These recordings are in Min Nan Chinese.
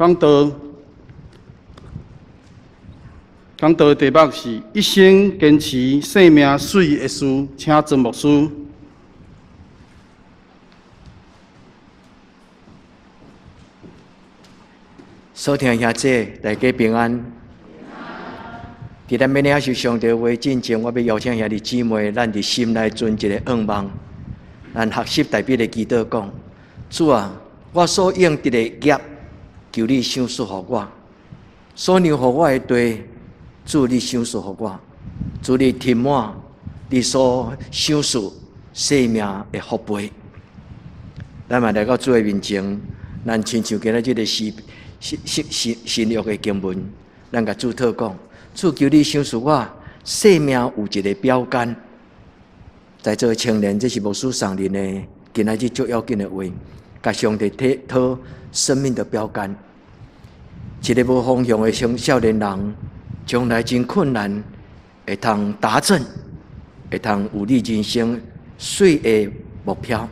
講道，講道的題目是一生堅持生命媠的事，請曾牧師。所聽兄姊，大家平安。佇咱欲領受上帝話進前，我欲邀請兄弟姊妹，咱佇心內存一个願望，咱學習大衛的祈禱講：主啊，我所應得的業，求你賞賜予我；所讓予我的地，主你賞賜予我。主你填滿你所賞賜生命的福杯。咱嘛來到主的面前，咱親像今仔這个詩新新新新約的經文，咱共主禱講：主求你賞賜我生命有一个標杆。在座的青年，這是牧師送恁的今仔日足要緊的話，共上帝討生命的標杆。一个無方向的青少年人，將來真困難，會通達成，會通有你人生媠的目標。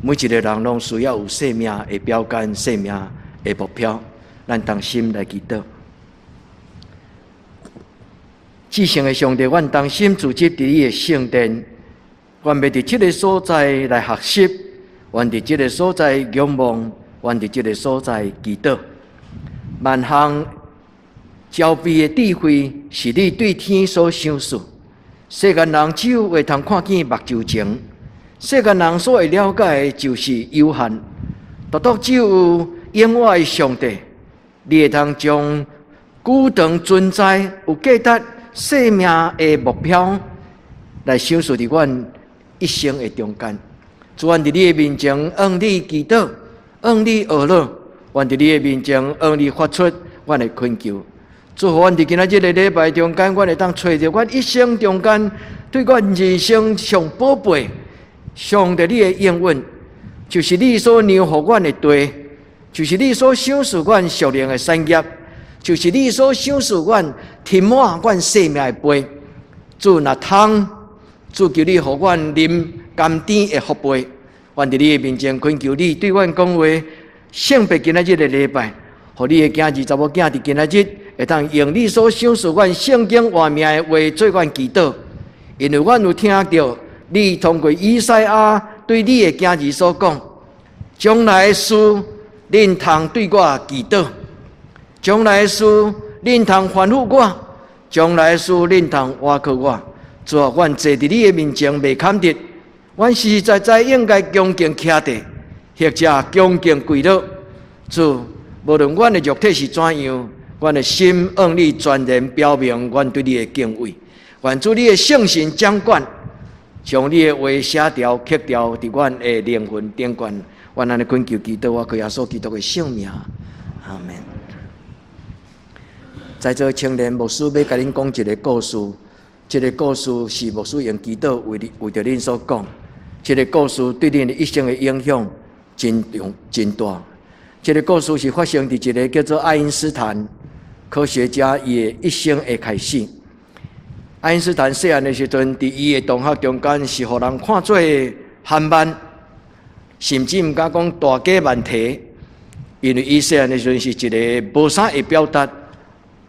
每一个人攏需要有生命的標杆、生命的目標。咱同心來祈禱。至聖的上帝，阮同心聚集佇你的聖殿，阮欲佇這个所在來學習，阮佇這个所在仰望，阮佇這个所在祈禱。萬項澆備的智慧是你對天所賞賜，世間人只有會通看見目睭前，世間人所會了解的就是有限，獨獨只有永活的上帝，你會通將久長存在有價值生命的目標來賞賜佇阮一生的中間。主，阮佇你的面前向你祈禱，向你學樂，阮佇你的面前向你發出阮的懇求。主，予阮佇今仔這个禮拜中間，阮會當揣著阮一生中間對阮人生上寶貝、上帝你的應允，就是你所讓予阮的地，就是你所賞賜阮屬靈的產業，就是你所賞賜阮填滿阮生命的杯。主若通，主求你予阮啉甘甜的福杯。阮佇你的面前懇求你對阮講話，聖別今仔日的禮拜，予你的囝兒查某囝佇今仔日會當用你所賞賜阮聖經活命的話做阮祈禱，因為阮有聽著你通過以賽亞對你的囝兒所講，將來的事恁通對我祈禱，將來的事恁通吩咐我，將來的事恁通倚靠我。主啊，阮坐佇你的面前袂堪得，阮實實在在應該恭敬徛佇，或者恭敬跪落。主，無論阮的肉體是怎樣，阮的心向你全然表明阮對你的敬畏。願主你的聖神掌管，將你的話寫條刻條佇阮的靈魂頂懸。阮按呢懇求祈禱，我靠耶穌基督的聖名，阿們。在座青年牧師欲共恁講一个故事，這个故事是牧師用祈禱為為著恁所講。這个故事對恁的一生的影響真重真大。這个故事是發生佇一个叫做愛因斯坦科學家伊的一生的開始。愛因斯坦細漢的時陣，佇伊的同學中間是予人看做憨慢，甚至毋敢講大家慢提，因為伊細漢的時陣是一个無啥會表達，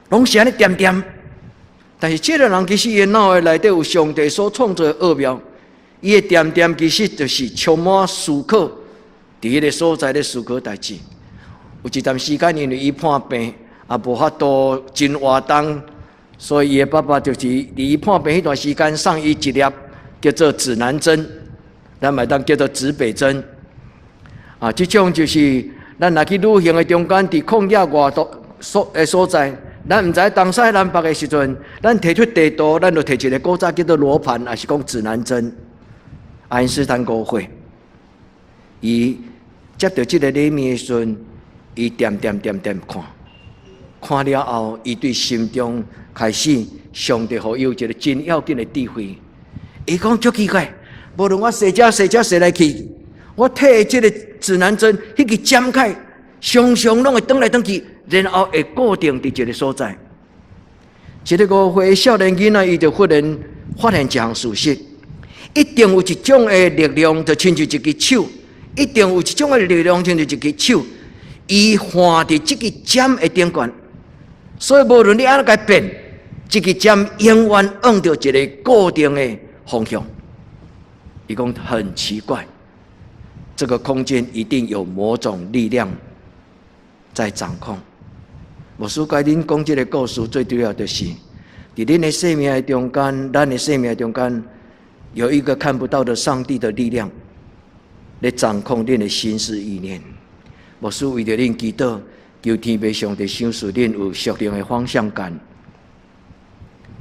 攏是按呢恬恬。但是這个人其實伊的腦袋內底有上帝所創造的奧妙，伊的恬恬其實就是充滿思考，佇彼个所在咧思考代誌。有一段時間，因為伊破病，也無法度真活動，所以伊的爸爸就是佇伊破病彼段時間送伊一粒叫做指南針，咱嘛會當叫做指北針。啊，這種就是咱若去旅行的中間，佇曠野外途所的所在，咱毋知東西南北的時陣，咱提出地圖，咱就提一个古早叫做羅盤，抑是講指南針。愛因斯坦5歲，伊接著這个禮物的時陣，伊恬恬恬恬看，看了後，伊對心中開始上帝予伊有一个真要緊的智慧。伊講足奇怪，無論我踅遮踅遮踅來去，我提這个指南針，彼個針開，常常攏會轉來轉去，然後會固定佇一个所在。一个5歲的少年囡仔，伊就忽然發現一項事實：一定有一種的力量，就親像一支手；一定有一種的力量，親像一支手。伊橫佇這支針的頂懸，所以無論你按怎共變，這支針永遠向著一个固定的方向。伊講很奇怪，這個空間一定有某種力量在掌控。牧師共恁講這个故事，最主要就是，佇恁的生命的中間，咱的生命中間，有一個看不到的上帝的力量，來掌控恁的心思意念。牧師為著恁祈禱，求天父上帝賞賜恁有屬靈的方向感，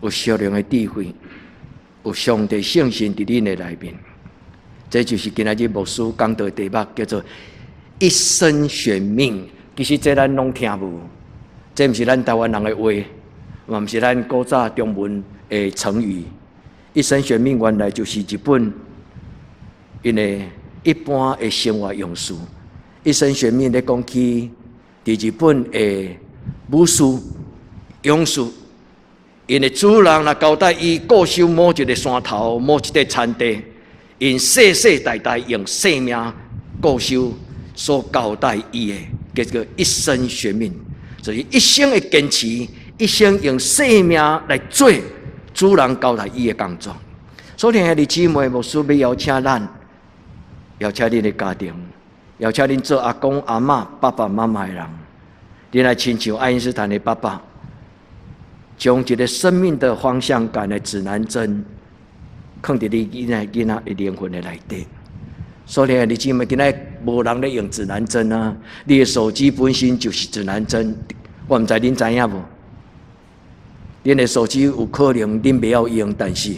有屬靈的智慧，有上帝聖神佇恁的內面。這就是今仔日牧師講道的題目，叫做一生懸命。其實這咱攏聽無，這毋是咱台灣人的話，嘛毋是咱古早中文的成語。一生懸命原來就是日本𪜶的一般的生活用詞。一生懸命咧講起，佇日本的武士、勇士，𪜶的主人若交代伊固守某一个山頭、某一塊田地，𪜶世世代代用性命固守所交代伊的，叫做一生懸命，就是一生的堅持，一生用性命來做主人交代伊的工作。所以兄弟姊妹，牧師欲邀請咱，邀請恁的家庭，邀請恁做阿公阿嬤、爸爸媽媽的人，恁來親像愛因斯坦的爸爸，將一个生命的方向感的指南針，囥佇你囡仔囡仔的靈魂的內底。所以兄弟姊妹，今仔無人咧用指南針啊！你的手機本身就是指南針，我毋知恁知影無？恁的手機有可能恁袂曉用，但是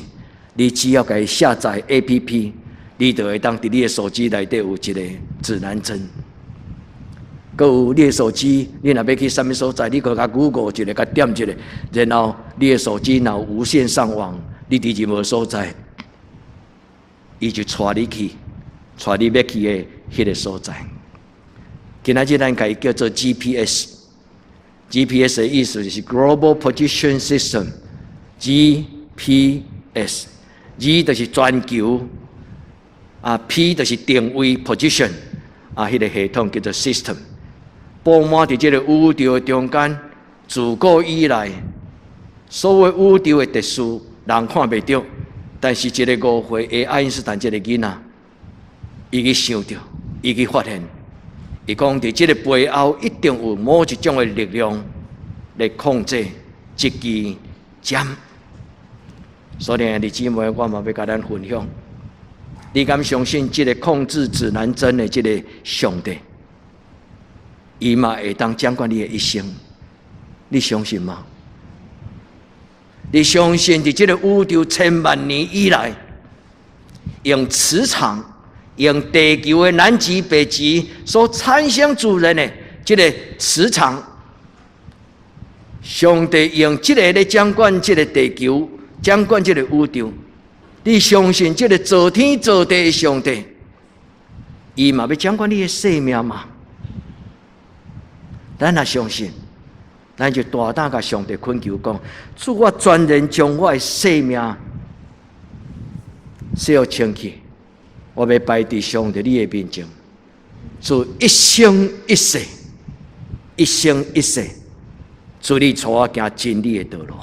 你只要共伊下載 APP，你就會當佇你的手機內底有一个指南針。閣有你的手機，你若欲去啥物所在，你閣共 Google 一下，共點一下，然後你的手機若有無線上網，你佇任何所在，伊就帶你去，帶你欲去的彼个所在。今仔日咱共伊叫做 GPS。GPS 的意思就是 Global Position System。GPS，G 就是全球，啊 P 就是定位 position，啊，彼个系統叫做 system。佈滿佇這个宇宙的中間，自古以來，所有宇宙的秩序，人看袂著，但是一个5歲的愛因斯坦這个囡仔，伊去想著，伊去發現，伊講佇這个背後一定有某一種的力量來控制這支針。所以兄弟姊妹，我嘛欲共咱分享，你敢相信這个控制指南針的這个上帝？伊嘛會當掌管你的一生，你相信嗎？你相信佇這个宇宙千萬年以來，用磁場、用地球的南極、北極所產生自然的這个磁場，上帝用這个來掌管這个地球，掌管這个宇宙。你相信這个造天造地的上帝，伊嘛欲掌管你的生命嗎？咱若相信，咱就大膽共上帝懇求講：主，我全然將我的生命洗清氣，我欲擺佇上帝你的面前，主一生一世，一生一世，主你帶我行真理的道路。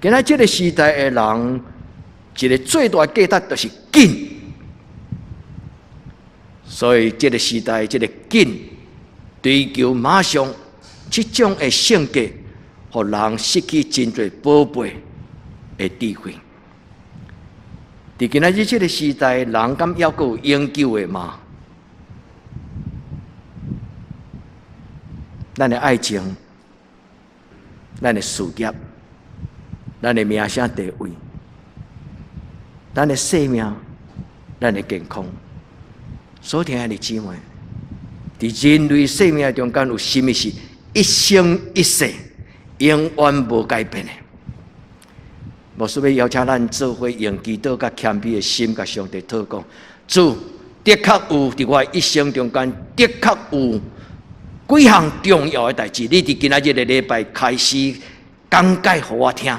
今仔這个時代的人，一个最大價值就是緊，所以這个時代這个緊追求馬上這種的性格，予人失去真濟寶貝的智慧。佇今仔日這个時代，人敢猶閣有永久的嗎？咱的愛情，咱的事業，咱的名聲地位，咱的生命，咱的健康，所聽的姊妹，佇人類生命中間有啥物是一生一世永遠無改變的？牧師欲邀請咱做伙用祈禱佮謙卑的心，共上帝禱告。主，的確有佇我一生中間，的確有幾項重要的代誌，你佇今仔日的禮拜開始講解予我聽，予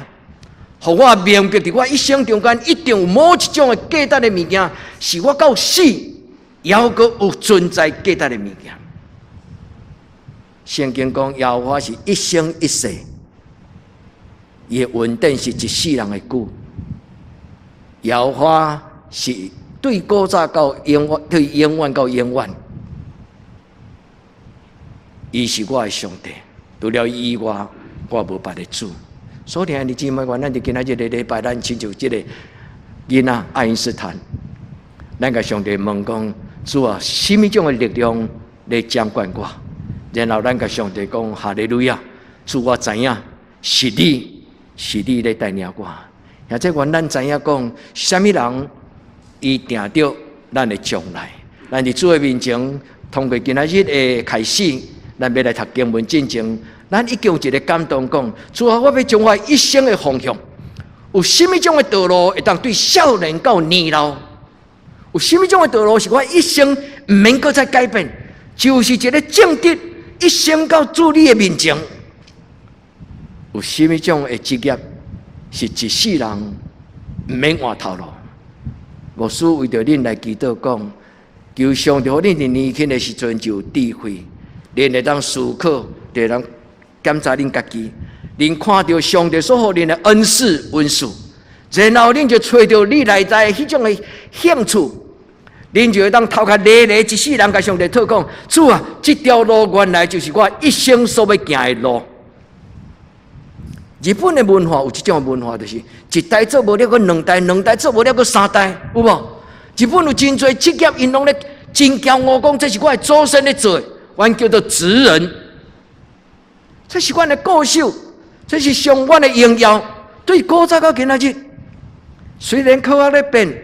我明白佇我一生中間一定有某一種的價值的物件，是我到死猶閣有存在價值的物件。聖經講耶和華是一生一世，伊的恩典是一世人的久。耶和華是對古早到永遠，對永遠到永遠，伊是我的上帝。除了伊以外，我無別的主。所以兄弟姊妹，咱佇今仔日個禮拜，咱親像這個囡仔愛因斯坦，咱共上帝問講：主啊，啥物種的力量來掌管我？然後咱共上帝講：哈利路亞！主，我知影是你，是你咧帶領我。或者願咱知影講，啥物人伊定著咱的將來。咱佇主的面前，通過今仔日的開始，咱欲來讀經文進前，咱已經有一個感動講：主啊，我欲將我一生的方向，有啥物種的道路會當對少年到年老？有啥物種的道路是我一生毋免閣再改變？就是一個正直，一生到主你的面前。有啥物種的職業是一世人毋免換頭路？牧師為著恁來祈禱講，求上帝予恁佇年輕的時陣就有智慧，恁會當思考，會當檢查恁家己，恁看著上帝所予恁的恩賜恩賜，然後恁就揣著你內在彼種的興趣，恁就會當頭殼犁犁一世人共上帝討講：主啊，這條路原來就是我一生所欲行的路。日本的文化有這種文化，就是一代做無了，閣兩代，兩代做無了，閣三代，有無？日本有真濟職業，𪜶攏咧真驕傲講，這是我的祖先咧做的，阮叫做職人。這是阮的故事，這是上阮的榮耀。對古早到今仔日，雖然科學咧變，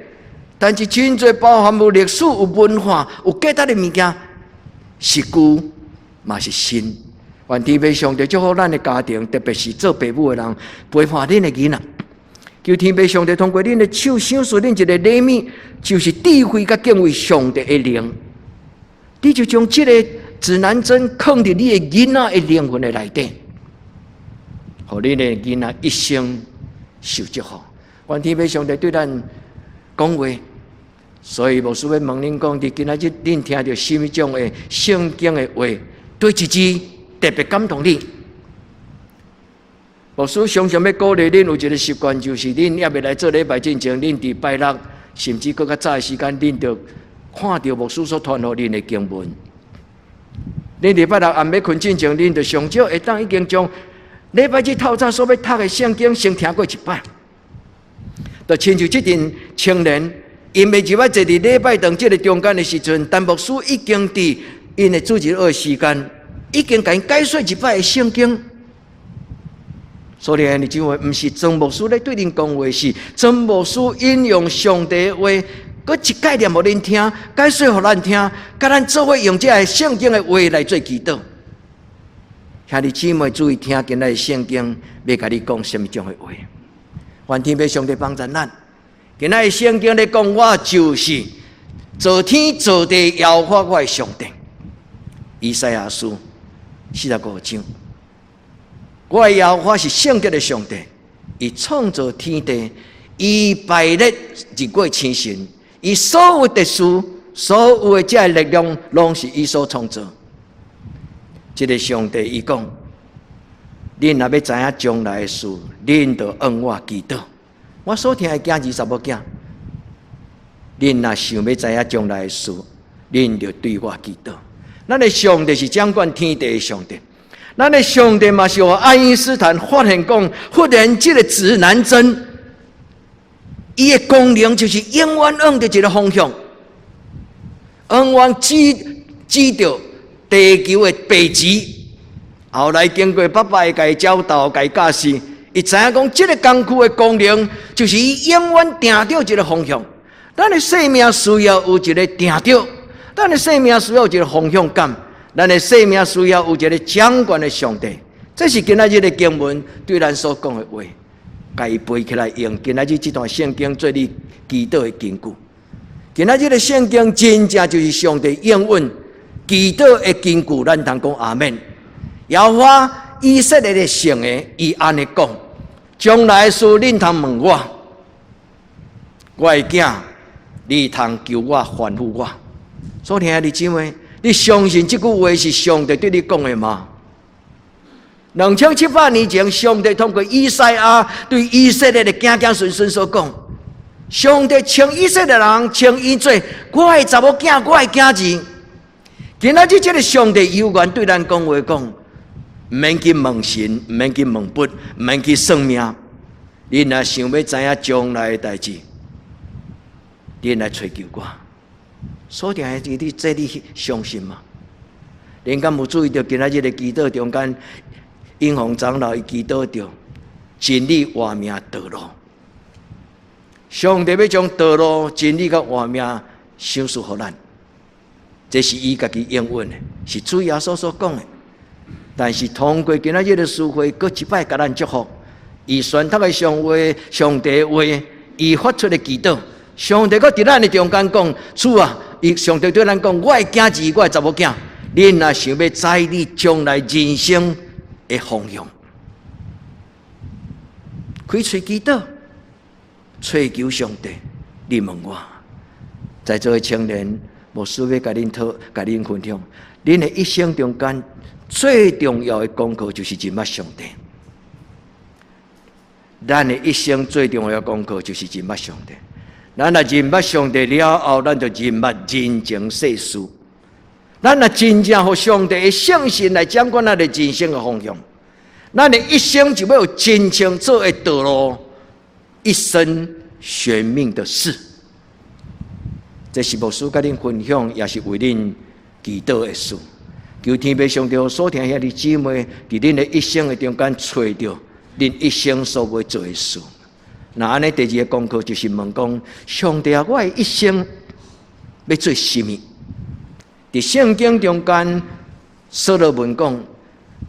但是真濟包含有歷史、有文化、有價值的物件，是舊嘛是新。願天父上帝祝福咱的家庭，特別是做爸母的人，陪伴恁的囡仔。求天父上帝通過恁的手，賞賜恁一個禮物，就是智慧佮敬畏上帝的靈。你就將這個指南針囥佇你的囡仔的靈魂的內底，予恁的囡仔一生受祝福。願天父上帝對咱講話，所以牧師欲問恁講，佇今仔日恁聽著啥物種的聖經的話，對一字特別感動你。牧師常常欲鼓勵恁有一個習慣，就是恁猶未來做禮拜進前，恁佇拜六甚至閣較早的時間，恁就看著牧師所傳予恁的經文。恁佇拜六暗欲睏進前，恁就上少會當已經將禮拜日透早所欲讀的聖經先聽過一擺。就親像這陣青年，𪜶未入來坐佇禮拜堂這个中間的時陣，但牧師已經佇𪜶的主日學時間，已經共𪜶解說一擺的聖經。所以你認為毋是曾牧師咧對恁講話，是曾牧師引用上帝的話，閣一概念予恁聽，解說予咱聽，共咱做伙用這个聖經的話來做祈禱。兄弟姊妹注意聽，今仔日聖經欲共你講啥物種的話？願天父上帝幫助咱。今仔日聖經咧講，我就是造天造地耶和華我的上帝。以賽亞書45章。我的耶和華是聖潔的上帝，伊創造天地，伊排列日月星辰，伊所有的事，所有的這个力量，攏是伊所創造。這个上帝伊講：恁若欲知影將來的事，恁就向我祈禱。我所疼的囝兒查某囝，恁若想欲知影將來的事，恁就對我祈禱。咱的上帝是掌管天地的上帝。咱的上帝嘛是予愛因斯坦發現講，忽然這个指南針，伊的功能就是永遠向著一个方向，永遠指指著地球的北極。後來經過爸爸的共伊教導、共伊教示，伊知影講，這个工具的功能就是伊永遠定著一个方向。咱的生命需要有一个定著，咱的生命需要有一个方向感。咱的生命需要有一个掌權的上帝，這是今仔日的經文對咱所講的話，共伊背起來用。今仔日這段聖經做你祈禱的根據。今仔日的聖經真正就是上帝應允祈禱的根據，咱通講阿們。耶和華以色列的聖的，伊按呢講：將來的事恁通問我，我的囝，你通求我吩咐我。所疼的姊妹，你相信這句話是上帝對你講的嗎？2700年前，上帝通過以賽亞對以色列的子子孫孫所講：上帝稱以色列人稱伊做我的查某囝，我的囝兒。今仔日這个上帝猶原對咱講話講，毋免去問神，毋免去問佛，毋免去算命。恁若想欲知影將來的代誌，恁來揣求我。所聽的你這你相信嗎？恁敢有注意著今仔日的祈禱中間，英雄長老伊祈禱著真理活命道路。上帝欲將道路、真理佮活命賞賜予咱，這是伊家己應允的，是主耶穌所講的。但是通過今仔日的聚會，閣一擺共咱祝福。伊宣讀的上話、上帝話，伊發出的祈禱，上帝閣佇咱的中間講：主啊，伊上帝對咱講：我的囝兒，我的查某囝，恁若想欲知你將來人生的方向，開喙祈禱，揣求上帝。你問我，在座的青年，牧師欲共恁討，共恁分享，恁的一生中間最重要的功課就是認捌上帝。咱的一生最重要的功課就是認捌上帝。咱若認捌上帝了後，咱就認捌人情世事。咱若真正予上帝的聖神來掌管咱的人生的方向，咱的一生就欲有親像做的道路，一生懸命的事。這是牧師共恁分享，也是為恁祈禱的事。求天父上帝所疼兄弟姊妹，佇恁的一生的中間揣著恁一生所欲做的事。那按呢，第二个功課就是問講：上帝啊，我的一生欲做啥物？佇聖經中間，所羅門講：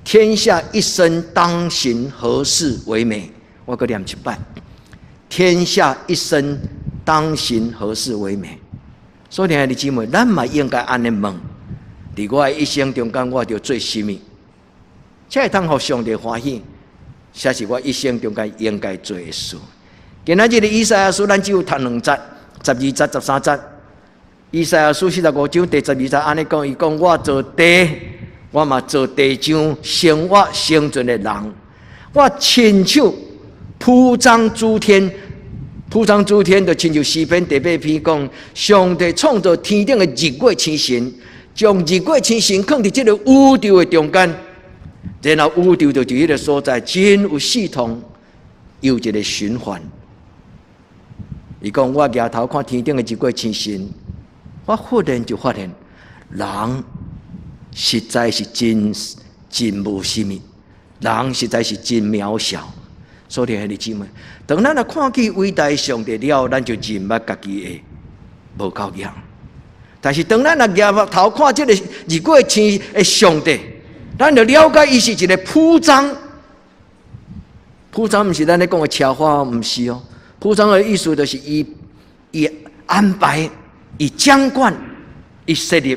天下一生當行何事為美？我閣念一擺：天下一生當行何事為美？所以，兄弟姊妹，咱嘛應該按呢問：佇我的一生中間，我著做啥物？才會通予上帝歡喜，才是我一生中間應該做的事。今仔日的以賽亞書，咱只有讀兩節，12節、13節。以賽亞書45章第12節按呢講，伊講我造地，我嘛造地上生活生存的人，我親手鋪張諸天，鋪張諸天就親像詩篇第八篇講，上帝創造天頂的日月星辰，將日月星辰囥佇這个宇宙的中間，然後宇宙就佇彼个所在，真有系統，有一个循環。伊講我舉頭看天頂的日月星辰，我忽然就發現，人實在是真真無啥物，人實在是真渺小。所以兄弟姊妹，當咱若看見偉大上帝了，咱就認捌家己的無夠樣。但是當咱若舉頭看這个日月星的上帝，咱就了解伊是一个鋪張。鋪張毋是咱咧講的奢華，毋是哦。鋪張的意思就是伊伊安排、伊掌管、伊設立。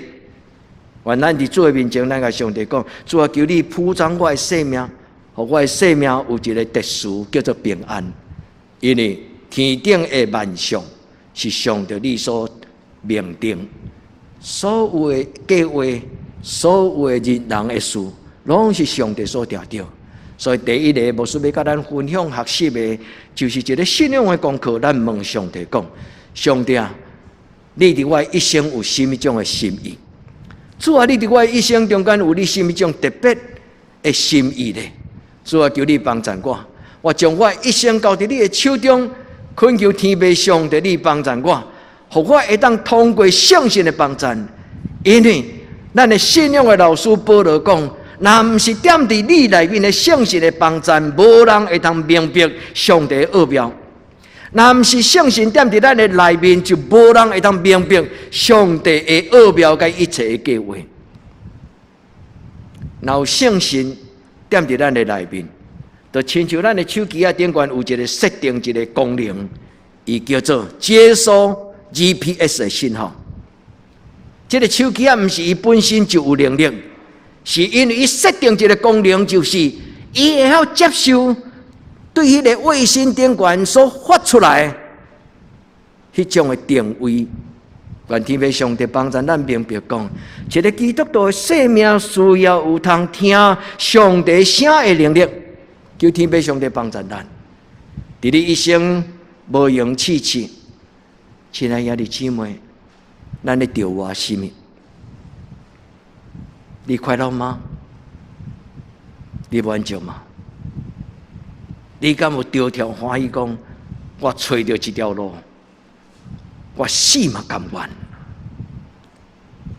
願咱佇主的面前，咱共上帝講：主啊，求你鋪張我的生命，予我的生命有一个特殊叫做平安。因為天頂的萬象是上帝你所命定，所有的計劃、所有的人人的事，攏是上帝所定著。所以第一个牧師欲共咱分享學習的，就是一个信仰的功課。咱問上帝講：上帝啊，你佇我一生有啥物種的心意？主啊，你佇我一生中間有你啥物種特別的心意咧？主啊，求你幫贊我，我將我一生交佇你的手中，懇求天父上帝你幫贊我，予我會當通過聖神的幫贊。因為咱的信仰的老師保羅講：若毋是踮佇你內面的聖神的幫贊，無人會通明白上帝的奧妙。若毋是聖神踮佇咱的內面，就無人會通明白上帝的奧妙佮一切的計劃。若有聖神踮佇咱的內面，就親像咱的手機仔頂懸有一个設定一个功能，伊叫做接收 GPS 的信號。這个手機仔毋是伊本身就有能力，是因為伊設定一个功能，就是伊會曉接收對彼个衛星頂懸所發出來彼種的定位願天父上帝幫助咱明白講，一个基督徒的生命需要有通聽上帝聲的能力。求天父上帝幫助咱，佇你一生無閒試試，親愛兄弟姊妹，咱咧著活啥物？你快樂嗎？你滿足嗎？你敢有著跳歡喜講，我揣著這條路，我死嘛甘願。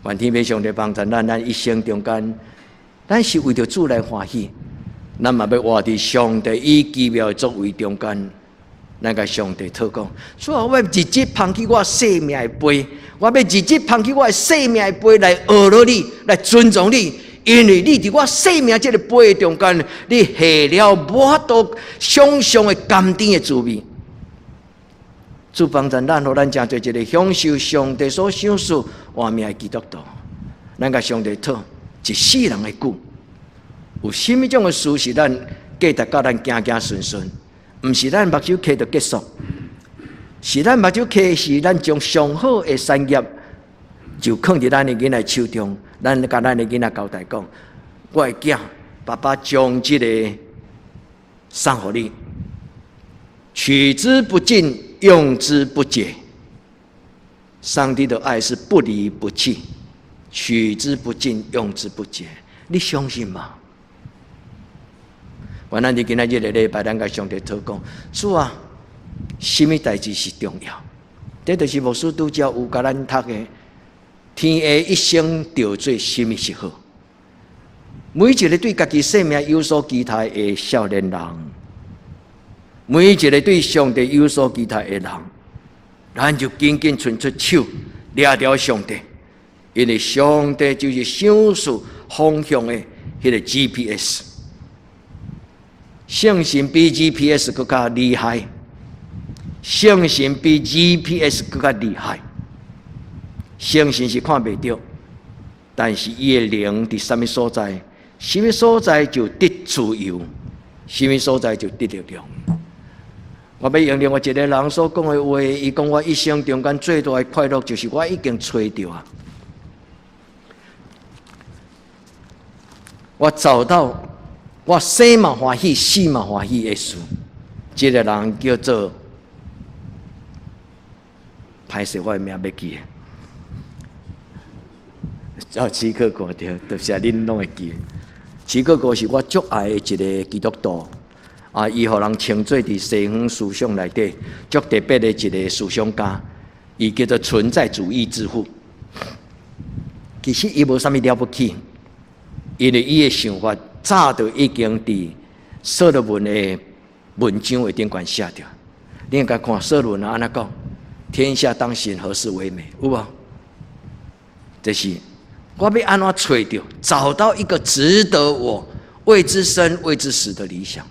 願天父上帝幫助咱，咱一生中間，咱是為著主來歡喜，咱嘛欲活佇上帝伊奇妙的作為中間。咱共上帝禱講，主啊，我欲日日捧起我生命的杯，我欲日日捧起我的生命的杯來學落你，來尊重你，因為你佇我生命這个杯的中間，你下了無法度想象的甘甜的滋味。主幫助咱，予咱成做一个享受上帝所賞賜活命的基督徒。咱共上帝討一世人的久，有啥物種的事是咱價值甲咱行行順順？毋是咱目睭開就結束，是咱目睭開時，咱將上好的產業就囥佇咱的囡仔手中。咱共咱的囡仔交代講：我的囝，爸爸將這个送予你，取之不盡，用之不竭。上帝的愛是不離不棄，取之不盡，用之不竭。你相信嗎？願咱佇今仔日的禮拜，咱共上帝禱講：主啊，啥物代誌是重要？這就是牧師拄才有共咱讀的。天下一生著做啥物是好？每一个對家己生命有所期待的少年人，每一个對上帝有所期待的人，咱就緊緊伸出手，掠著上帝，因為上帝就是賞賜方向的彼个 GPS。聖神比 GPS 閣較厲害，聖神比 GPS 閣較厲害。聖神是看袂著，但是伊的靈佇啥物所在，啥物所在就得自由，啥物所在就得力量。我欲用另外一个人所講的話，伊講我一生中間最大的快樂就是我已經揣著啊，我找到我生嘛歡喜，死嘛歡喜的事。這个人叫做，歹勢我的名欲記。哦，齊克果對，就是恁攏會記。齊克果是我足愛的一个基督徒，啊，伊予人稱做佇西方思想內底足特別的一个思想家，伊叫做存在主義之父。其實伊無啥物了不起，因為伊的想法早就已經佇所羅門的文章的頂懸寫著。你應該看所羅門按怎講？天下當行何事為美？有無？這是我欲按怎揣著，找到一個值得我為之生、為之死的理想。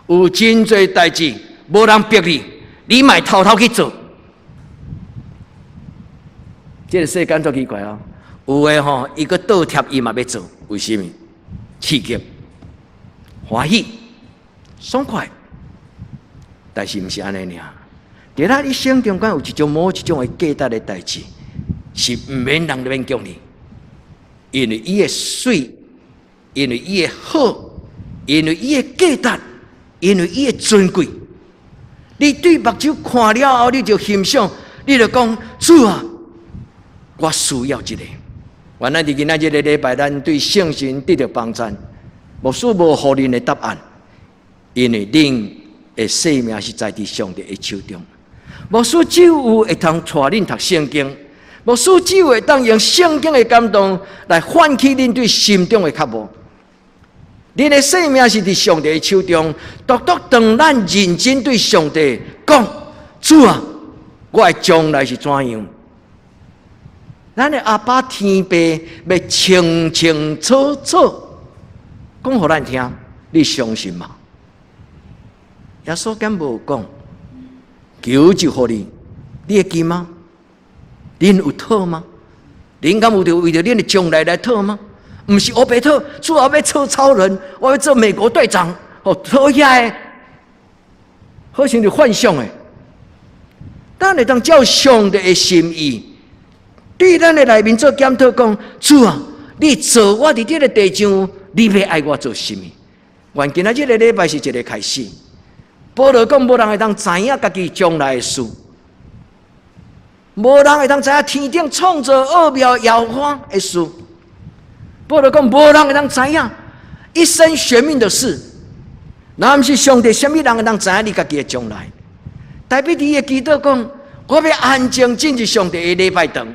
有真濟代誌，無人逼你，你嘛會偷偷去做。這个世間足奇怪哦，有的吼，伊閣倒貼伊嘛欲做，為啥物？刺激、歡喜、爽快，但是毋是按呢爾。佇咱一生中間有一種某一種的價值的代誌，是毋免人來勉強你，因為伊的媠，因為伊的好，因為伊的價值，因為伊的尊貴。你對目睭看了後，你就欣賞，你就講主啊，我需要這个。原來佇今仔這个禮拜，咱對聖神得著幫贊，牧師無予恁的答案，因為恁的生命是在佇上帝的手中。牧師只有會通帶恁讀聖經，牧師只有會當用聖經的感動來喚起恁對心中的渴慕。恁的生命是佇上帝的手中，獨獨當咱認真對上帝講：主啊，我的將來是怎樣？咱的阿爸天父欲清清楚楚講予咱聽，你相信嗎？耶穌敢無講，求就予你，你會記嗎？恁有討嗎？恁敢有著為著恁的將來來討嗎？毋是烏白討，主啊，我欲做超人，我欲做美國隊長，哦，討遐个，好像是幻想的。咱會當照上帝的心意，對咱的內面做檢討，講主啊，你造我佇這个地上，你欲愛我做啥物？願今仔這个禮拜是一个開始。保羅講，無人會當知影家己將來的事，無人會當知影天頂創造奧妙耶和華的事。保羅講，無人會當知影一生懸命的事。若毋是上帝，啥物人會當知影你家己的將來？大衛佇伊的祈禱講：我欲安靜進入上帝的禮拜堂。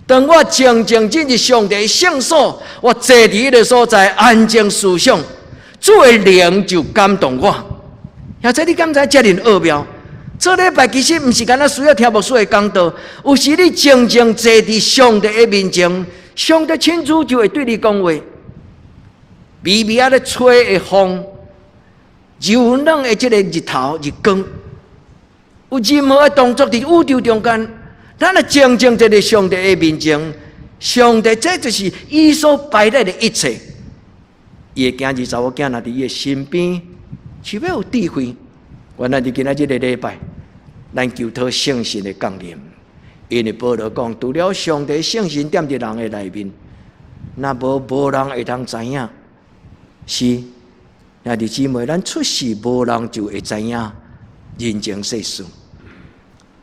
當我靜靜進入上帝的聖所，我坐佇彼个所在安靜思想，主的靈就感動我。兄弟，你敢知遮爾奧妙？做禮拜其實毋是干焦需要聽牧師的講道，有時你靜靜坐佇上帝的面前，上帝親自就會對你講話。微微仔咧吹的風，柔軟的這个日頭日光，有任何的動作佇宇宙中間，咱若靜靜坐佇上帝的面前，上帝這就是伊所排列的一切。伊的囝兒查某囝若佇伊的身邊，是欲有智慧。原來佇今仔這个禮拜，咱求討聖神的降臨，因為保羅講，除了上帝聖神踮佇人的內面，若無無人會當知影。是，兄弟姊妹，咱出世無人就會知影人情世事。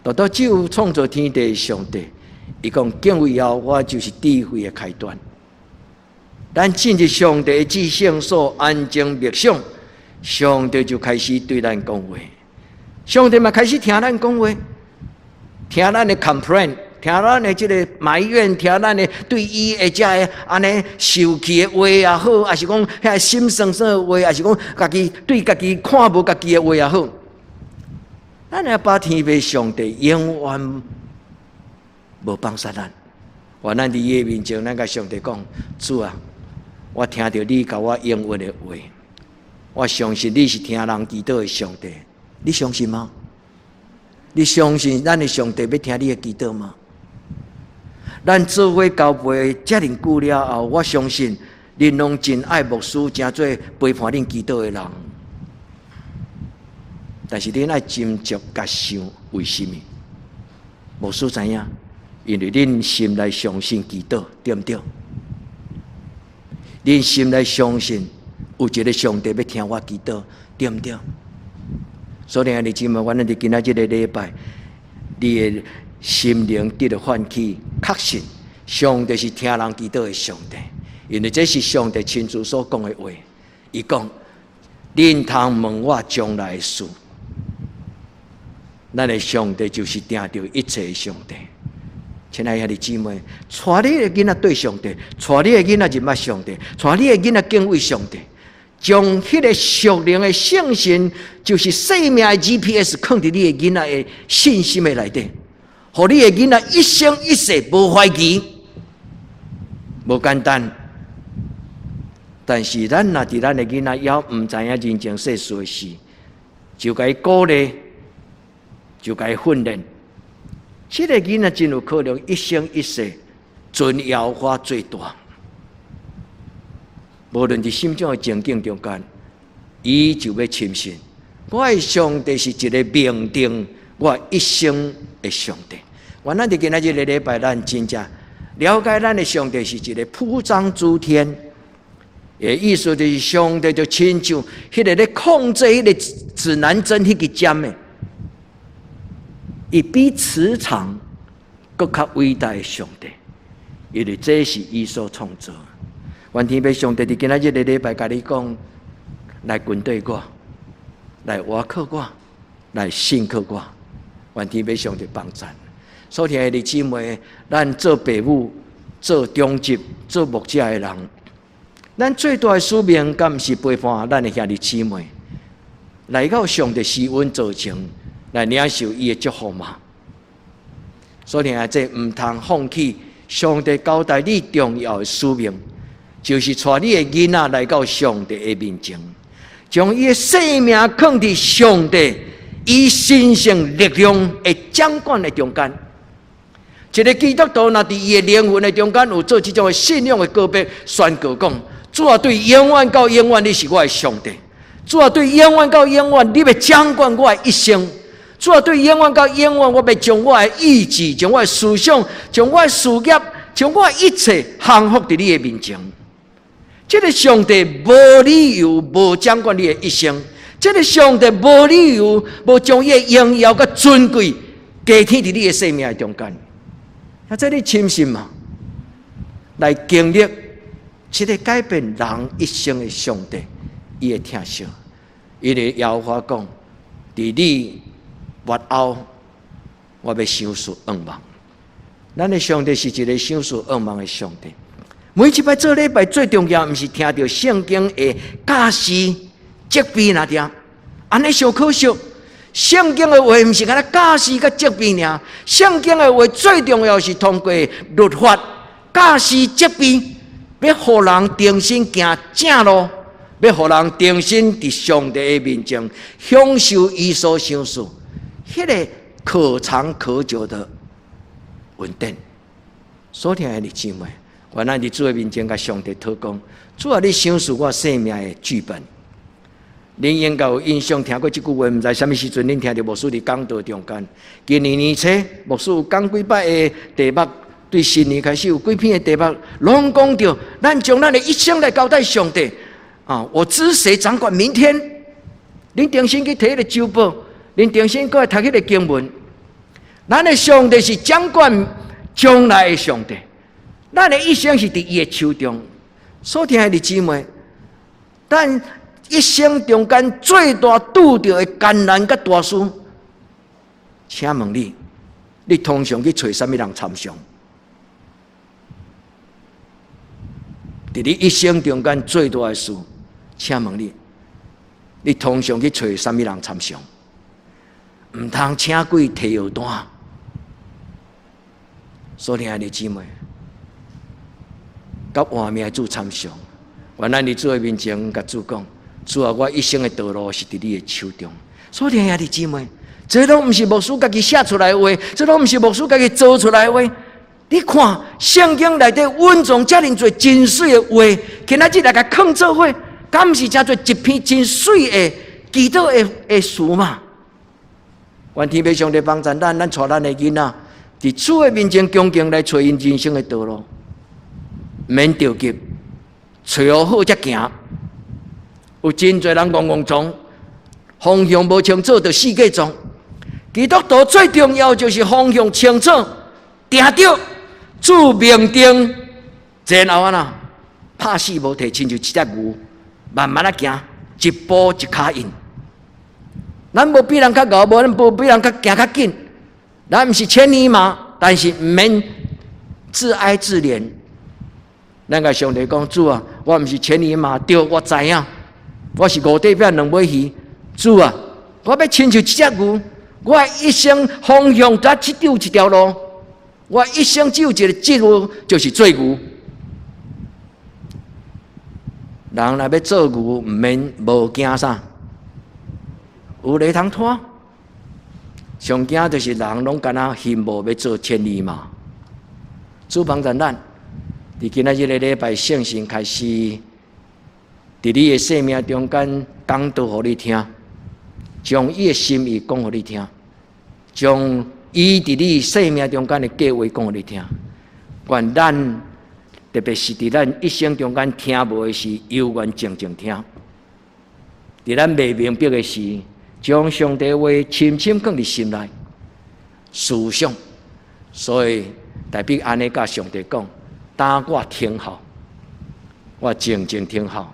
獨獨只有創造天地的上帝，伊講敬畏耶和華就是智慧的開端。咱進入上帝的至聖所，安靜默想，上帝就開始對咱講話。上帝嘛開始聽咱講話，聽咱的 complain，聽咱的這个埋怨，聽咱的對伊的這个按呢受氣的話也好，抑是講遐心酸酸的話，抑是講家己對家己看無家己的話也好，咱的阿爸天父上帝永遠無放殺咱。願咱佇伊的面前，咱共上帝講：主啊，我聽著你共我應允的話，我相信你是聽人祈禱的上帝，你相信嗎？你相信咱的上帝欲聽你的祈禱嗎？咱做伙交陪遮爾久了後，我相信恁攏真愛牧師，誠做陪伴恁祈禱的人。但是恁愛斟酌共想，為啥物？牧師知影，因為恁心內相信祈禱，對毋對？恁心內相信有一个上帝欲聽我祈禱，對毋對？所以兄弟姊妹，阮佇今仔這个禮拜，你的心靈得著喚起，確信上帝是聽人祈禱的上帝，因為這是上帝親自所講的話。伊講：恁通問我將來的事，咱的上帝就是定著一切的上帝。親愛兄弟姊妹，帶你的囡仔對上帝，帶你的囡仔認捌上帝，帶你的囡仔敬畏上帝，將彼个屬靈的聖神，就是生命的 GPS，囥佇你的囡仔的信心的內底，予你的囡仔一生一世無懷疑，無簡單。但是咱若佇咱的囡仔猶毋知影人情世事的時，就共伊鼓勵，就共伊訓練。這个囡仔真有可能一生一世尊耶和華做大。無論佇啥種的情境中間，伊就欲深信，我的上帝是一个命定我一生的上帝。願咱佇今仔這个禮拜，咱真正了解咱的上帝是一个鋪張諸天的意思，就是上帝就親像彼个咧控制彼个指南針彼支針的，伊比磁場閣較偉大的上帝，因為這是伊所創造。願天父上帝佇今仔這个禮拜共你講，來跟隨我，來倚靠我，來信靠我。願天父上帝幫贊。所聽的弟姊妹，咱做爸母、做長執、做牧者的人，咱最大的使命，敢毋是陪伴咱的兄弟姊妹，來到上帝施恩座前，來領受伊的祝福嗎？所以啊，這毋通放棄上帝交代你重要的使命，就是帶你的囡仔來到上帝的面前，將伊的性命囥佇上帝伊神聖力量的掌管的中間。一个基督徒若佇伊的靈魂的中間有做這種的信仰的告白，宣告講：主啊，對永遠到永遠，你是我的上帝。主啊，對永遠到永遠，你欲掌管我的一生。主啊，對永遠到永遠，我欲將我的意志、將我的思想、將我的事業、將我的一切降服佇你的面前。這个上帝無理由無掌管你的一生，這个上帝無理由無將伊的榮耀佮尊貴加添佇你的生命的中間。啊，這你深信嗎？來經歷這个改變人一生的上帝，伊的疼惜，因為耶和華講，佇你末後，我欲賞賜願望。咱的上帝是一个賞賜願望的上帝。每一擺做禮拜最重要，毋是聽著聖經的教示責備爾爾，按呢傷可惜。聖經的話毋是干焦教示佮責備爾，聖經的話最重要是通過律法教示責備，欲予人重新行正路，欲予人重新佇上帝的面前享受伊所賞賜，彼个可長可久的恩典。所聽的弟兄姊妹，願咱佇主的面前，共上帝禱告，主啊，你賞賜我生命的劇本。恁應該有印象，聽過這句話，毋知啥物時陣，恁聽著牧師佇講道中間。今年年初，牧師有講幾擺的題目，對新年開始有幾篇的題目，攏講著咱將咱的一生來交代上帝。啊，我知誰掌管明天？恁重新去提彼个週報，恁重新閣來讀彼个經文。咱的上帝是掌管將來的上帝。咱的一生是佇伊的手中，所聽的弟姊妹，咱一生中間最大拄著的艱難佮大事，請問你，你通常去揣啥物人參詳？佇你一生中間最大的事，請問你，你通常去揣啥物人參詳？毋通請鬼提藥單，所聽的弟姊妹。佮活命的主參詳，願咱佇主的面前，共主講：主啊，我一生的道路是佇你的手中。所以兄弟姊妹，這攏毋是牧師家己寫出來的話，這攏毋是牧師家己做出來的話。你看聖經內底蘊藏遮爾濟真媠的話，今仔日來共囥做伙，敢毋是成做一篇真媠的祈禱的詞嘛？願天父上帝幫助咱，咱帶咱的囡仔，佇主的面前恭敬來揣𪜶人生的道路。免著急，揣好才行。有真濟人戇戇撞，方向無清楚，就四界撞。基督徒最重要就是方向清楚，定著主命定，然後按怎拍死無退，親像一隻牛，慢慢仔行，一步一跤印。咱無比人較𠢕，無咱無比人較行較緊。咱毋是千里馬，但是毋免自哀自憐。咱共上帝講，主啊，我毋是千里馬，對，我知影，我是五塊餅兩尾魚。主啊，我欲親像一隻牛，我一生方向只有一條路，我一生只有一个職務，就是做牛。人若欲做牛，毋免無驚啥，有犁通拖。上驚就是人攏敢若羨慕欲做千里馬。主幫助咱。佇今仔日个禮拜，聖神開始佇你的生命中間講道予你聽，將伊的心意講予你聽，將伊佇你生命中間的計劃講予你聽。願咱特別是佇咱一生中間聽無的事，猶願靜靜聽；佇咱袂明白的事，將上帝話深深囥佇心內思想。所以大衛按呢共上帝講。當我聽候，我靜靜聽候，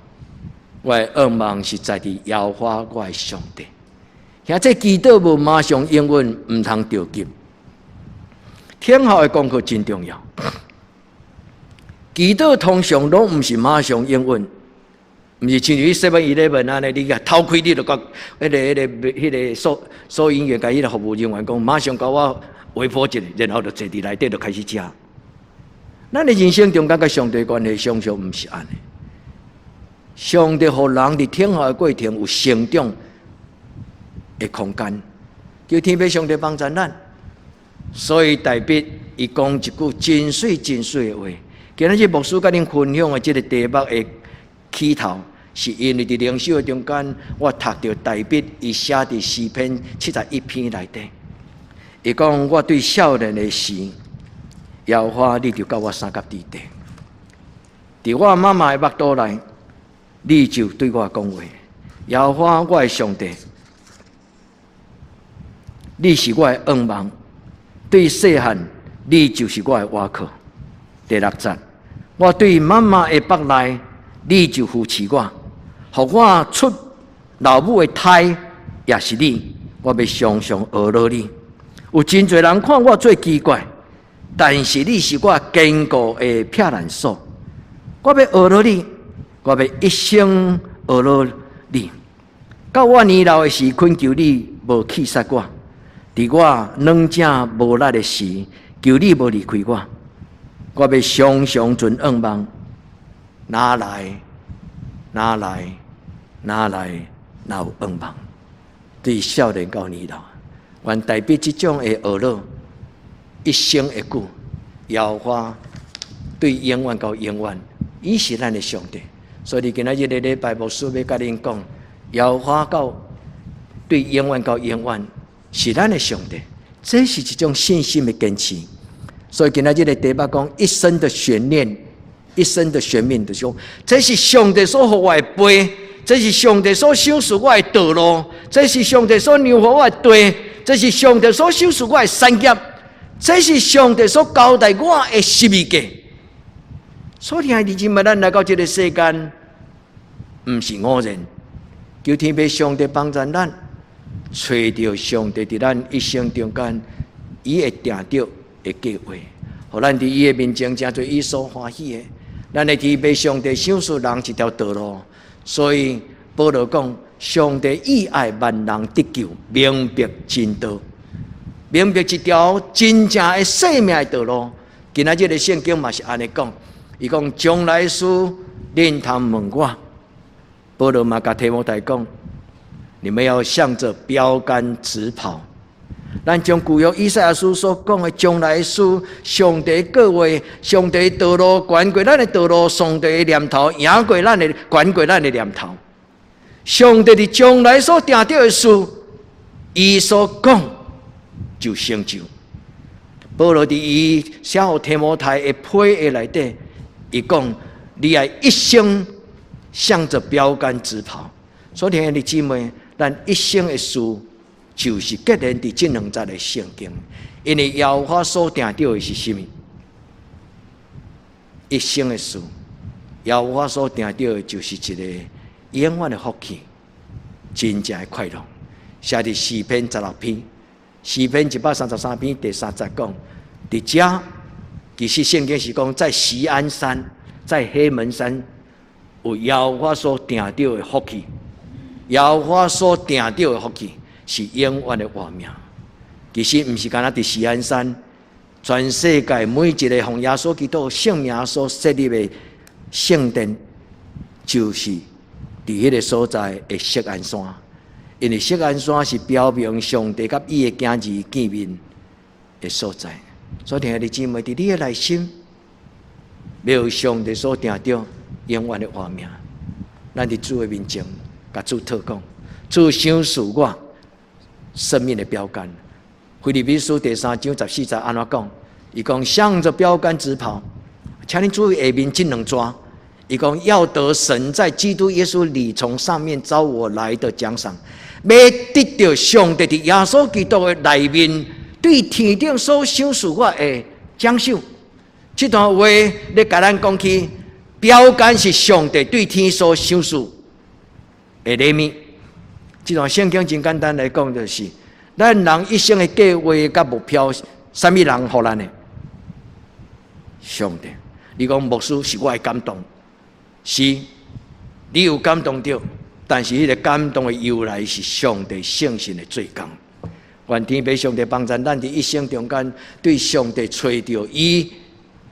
我的願望是在佇耶和華我的上帝。兄這祈禱無馬上應允，毋通著急。聽候的功課真重要。祈禱通常攏毋是馬上應允，毋是親像去 Seven Eleven 按呢，你共偷開你就共彼个收銀員共彼个服務人員講，馬上共我回報一下，然後就坐佇內底就開始食。咱的人生中間佮上帝關係，常常毋是按呢。上帝予人佇聽候的過程有成長的空間，求天父上帝幫助咱。所以大衛伊講一句真媠真媠的話。今仔日牧師佮恁分享的這个題目的起頭，是因為佇靈修的中間，我讀著大衛伊寫佇詩篇71篇內底，伊講我對少年的時，耶和華你就佮我相佮佇地，佇我媽媽的腹肚內，你就對我講話。耶和華我的上帝，你是我的向望，對細漢你就是我的倚靠。第六節，我對媽媽的腹內，你就扶持我，予我出老母的胎也是你，我欲常常呵咾你。有真濟人看我做奇怪，但是你是我堅固的避難所。我欲呵咾你，我欲一生呵咾你。到我年老的時，懇求你無棄殺我；佇我軟正無力的時，求你無離開我。我欲常常存向望，哪來哪來哪來哪有向望？對少年到年老，願大衛這種的呵咾，一生會久，耶和華對永遠到永遠，伊是咱的上帝。所以今仔日的禮拜牧師欲共恁講，耶和華到對永遠到永遠是咱的上帝，這是一種信心的堅持。所以今仔日的題目講一生的懸念，一生的懸念，就是講，這是上帝所予我的杯，這是上帝所賞賜我的道路，這是上帝所讓予我的地，這是上帝所賞賜我的產業，這是上帝所交代我的十字架。所以兄弟姊妹，咱來到這個世間，毋是偶然。求天父上帝幫助咱，揣著上帝佇咱一生中間，伊會定著的計劃，予咱佇伊的面前成做伊所歡喜的。咱的天父上帝賞賜人一條道路，所以保羅講，上帝意愛萬人得救，明白真道，明白一條真正的生命的道路。今仔日的聖經嘛是按呢講，伊講將來事，恁通問我。保羅嘛共提摩太講，你們要向着標杆直跑。咱將舊約以賽亞書所講的將來事，上帝計劃，上帝道路懸過咱的道路，上帝的念頭贏過咱的，懸過咱的念頭。上帝佇將來所定著的事，伊所講就成就。保羅佇伊寫予提摩太的批的內底，伊講：你愛一生向着標杆直跑。所以兄弟姊妹，咱一生的事就是結連佇這兩節的聖經，因為耶和華所定著的是啥物？一生的事，耶和華所定著的就是一個永遠的福氣，真正的快樂。寫佇詩篇16篇，詩篇133篇第三節講，佇遮其實聖經是講在錫安山，在黑門山，有耶和華所定著的福氣，耶和華所定著的福氣是永遠的活命。其實毋是干焦佇錫安山，全世界每一個奉耶穌基督聖名所設立的聖殿，就是佇彼個所在的錫安山。因為錫安山是標明上帝佮伊的囝兒見面的所在。所以，兄弟姊妹，佇你的內心，有上帝所定著永遠的活命。咱佇主的面前，共主禱告，主賞賜我生命的標杆。腓立比書第三章14節按怎講？伊講向着標杆直跑，請恁注意下面這兩段。伊講要得神在基督耶穌裡從上面召我來的獎賞，欲得著上帝佇耶穌基督的內面對天頂所賞賜我的獎賞。這段話咧共咱講起，標杆是上帝對天所賞賜的禮物。這段聖經真簡單來講，就是咱人一生的計劃佮目標，啥物人予咱的？上帝。你講牧師是我的感動，是，你有感動著，但是彼個感動的由來是上帝聖神的做工。願天父上帝幫助咱佇一生中間對上帝揣著伊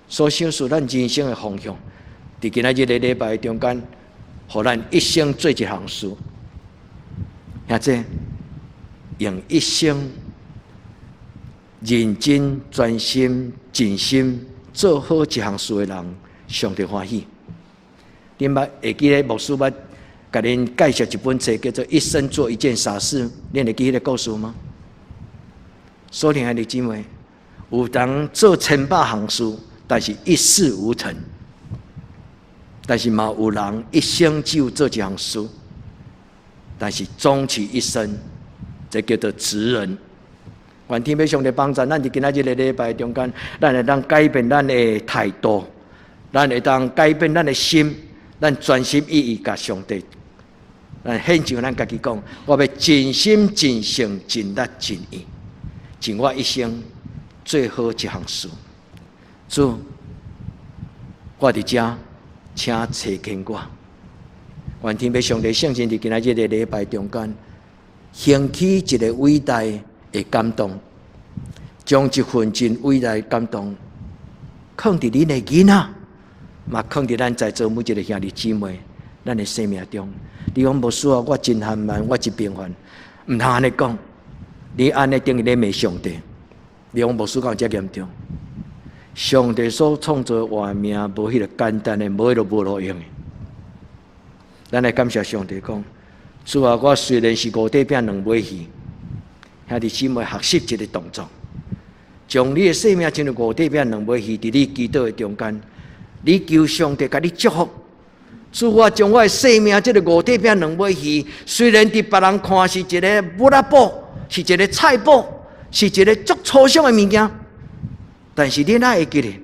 所賞賜咱人生的方向。佇今仔日的禮拜中間，予咱一生做一項事，兄弟用一生認真、專心、盡心做好一項事的人，上帝歡喜。恁捌會記得牧師捌共恁介紹一本冊，叫做《一生做一件傻事》，恁會記彼个故事嗎？所以兄弟姊妹，有人做千百項事，但是一事無成；但是嘛有人一生只有做一項事，但是終其一生，這叫做職人。願天父上帝幫助咱佇今仔日个禮拜中間，咱會當改變咱的態度，咱會當改變咱的心，咱專心一意共上帝。咱獻上咱家己講，我欲盡心盡性盡力盡意，盡我一生做好這項事。主，我佇遮，請差遣我。願天父上帝聖神佇今仔日个禮拜中間，興起一个偉大的感動，將這份真偉大的感動，囥佇恁的囡仔，嘛囥佇咱在座每一个兄弟姊妹，咱的生命中。你講牧師啊，我真寒慢，我真平凡，毋通按呢講。你按呢等於咧罵上帝。你講牧師敢有遮嚴重？上帝所創造活命，無彼个簡單的，無彼个無路用的。咱來感謝上帝講，主啊，我雖然是五塊餅兩尾魚，兄弟姊妹學習一个動作，將你的生命親像五塊餅兩尾魚，佇你祈禱的中間，你求上帝共你祝福。主啊，將我的生命這个五塊餅兩尾魚，雖然佇別人看是一个物仔脯，是一个菜脯，是一个足粗俗的物件，但是你哪會記得？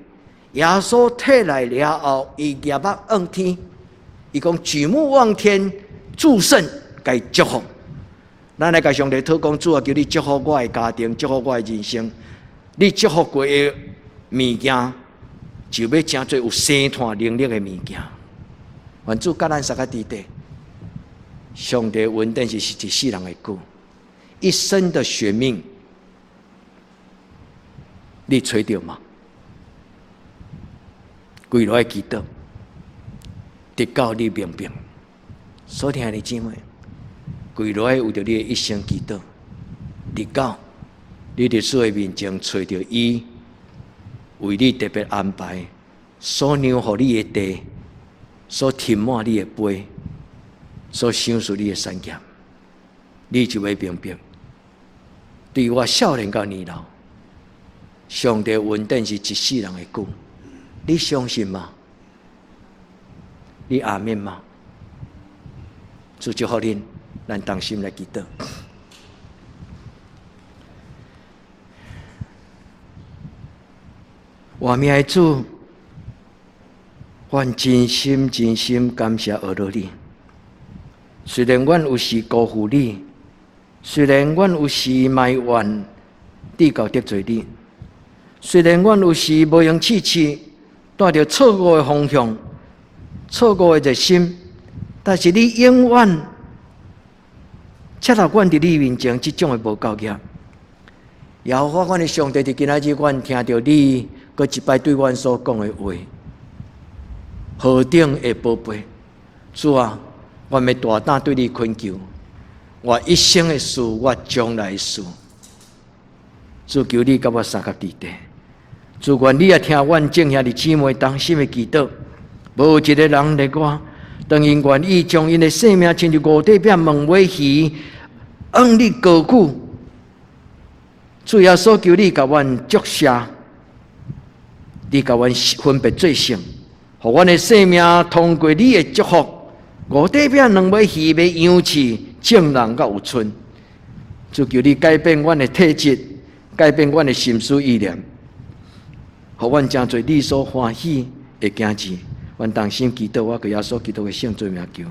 耶穌退來了後，伊舉目望天，伊講舉目望天，祝聖，共祝福。咱來共上帝禱告，主啊，求你祝福我的家庭，祝福我的人生。你祝福過的物件，就欲成做有生湠能力的物件。願主佮咱相佮佇底，上帝恩典是一世人的久，一生的選命，你揣著嗎？跪落來祈禱，直到你明白。所聽的姊妹，跪落來為著你的一生祈禱，直到你佇主的面前揣著伊為你特別安排所讓予你的地，所填滿你的杯，所賞賜你的產業，你就會明白。對我少年到年老，上帝恩典是一世人的久，你相信嗎？你阿們嗎？主祝福恁，咱同心來祈禱。活命的主，阮真心真心感謝阿羅你。雖然阮有時辜負你，雖然阮有時埋怨，直到得罪你，雖然阮有時無閒試試，帶著錯誤的方向、錯誤的熱心，但是你永遠接納阮佇你面前這種的無夠額。耶和華，阮的上帝，佇今仔日，阮聽著你閣一擺對阮所講的話，何等的寶貝！主啊，我欲大膽對你懇求，我一生的事，我將來的事，主求你佮我相佮佇底。主願你也聽阮眾兄弟姊妹同心的祈禱，無一个人例外。當𪜶願意將𪜶的性命親像五塊餅兩尾魚，向你高舉。主耶穌求你共阮祝謝，你共阮分別做聖，予阮的生命通過你的祝福，五塊餅兩尾魚欲養飼眾人佮有賰。主求你改變阮的體質，改變阮的心思意念，予阮成做你所歡喜的囝兒。阮同心祈禱，我閣耶穌基督的聖名求。